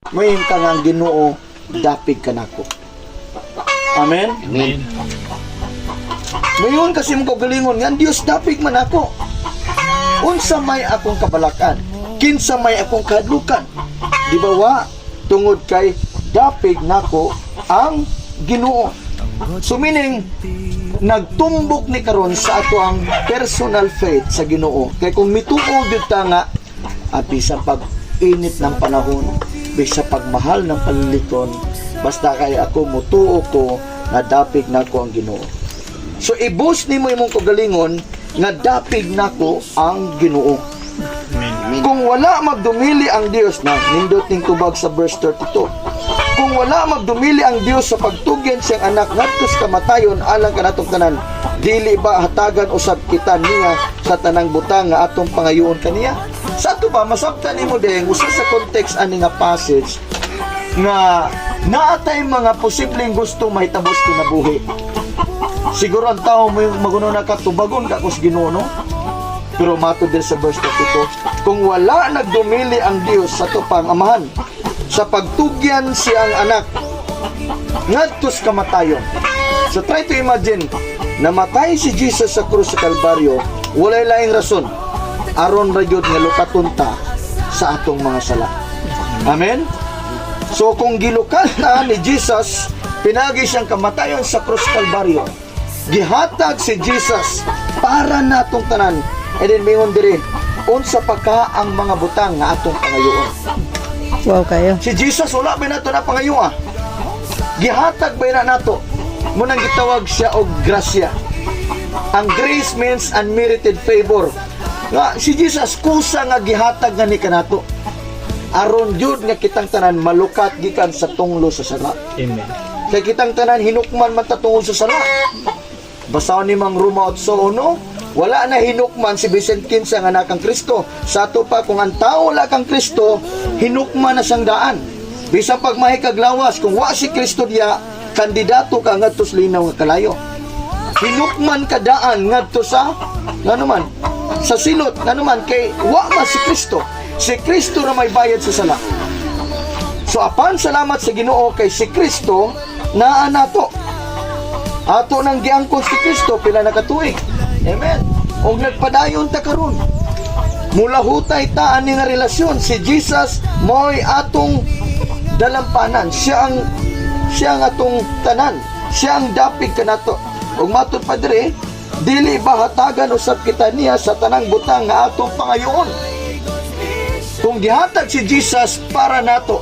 Moingon ka nga ang Ginoo dapig kanako. Amen. Amen. Moingon ka sa imong kaugalingon nga ang Dios dapig man ako. Unsa may akong kabalakan? Kinsa may akong kahadlukan? Di ba wa tungod kay dapig nako ang Ginoo? So meaning, nagtumbok ni karon sa ato ang personal faith sa Ginoo. Kay kung mituo gyud ta nga at bisan pag init ng panahon, bisan pagmahal ng panliliton, basta kay ako mutuo ko nga dapig nako ang Ginoo. So ibus nimo imong kaugalingon nga dapig nako ang Ginoo. Amen. Kung wala magdumili ang Dios na nindot ning tubag sa verse 32. Kung wala magdumili ang Dios sa pagtugyan siyang anak ngadto sa kamatayon alang kanatong tanan, dili ba hatagan usab kita niya sa tanang butang nga atong pangayoon kaniya? Sa ato ba masabtan nimo deng usa sa context ani nga passage nga naatay mga posibleng gusto mahitabo sa kinabuhi. Siguro ang tao mo yung maguno na katubagon ka kus Ginoo, no? Pero matod din sa verse 32, kung wala nagdumili ang Dios sa tupang amahan sa pagtugyan siyang anak ngadto sa kamatayon. So try to imagine, namatay si Jesus sa krus sa Kalbaryo, walay laing rason. Aron ra gyud nga lukaton ta sa atong mga sala. Amen? So kung gilukat na ni Jesus, pinagi siyang kamatayon sa krus Kalbaryo. Gihatag si Jesus para natong tanan. And then mingon diri, unsa pa ka ang mga butang nga atong pangayoon? Wow kayo. Si Jesus wala ba nato na pangayoa? Gihatag ba na nato? Munang gitawag siya og grasya. Ang grace means unmerited favor. Nga si Jesus kusa nga gihatag nga ni kanato. Aron jud nga kitang tanan malukat gikan sa tunglo sa sala. Amen. Kay kitang tanan hinukman man ta tungod sa sala. Basahon ni Mang Roma 8:1, wala na hinukman si bisan kinsa nga naa kang Kristo. Sa ato pa, kung ang tao wala kang Kristo, hinukman na siyang daan. Bisan pag mahikag lawas, kung wa si Kristo diya, kandidato ka ngadto sa linaw nga kalayo. Hinukman ka daan ngadto sa ngano man, sa silot, ngano man kay wa man si Kristo. Si Kristo ra may bayad sa sala. So apan salamat sa Ginoo kay si Kristo naa nato. Ato nang giangkon si Kristo pila na katuig. Amen. Og nagpadayon ta karon. Mulahutay ta ani nga relasyon, si Jesus mo'y atong dalampanan. Siya ang atong tanan. Siya ang dapig kanato. Ug matud pa diri, dili ba hatagan usab kita niya sa tanang butang nga atong pangayoon? Kung gihatag si Jesus para nato,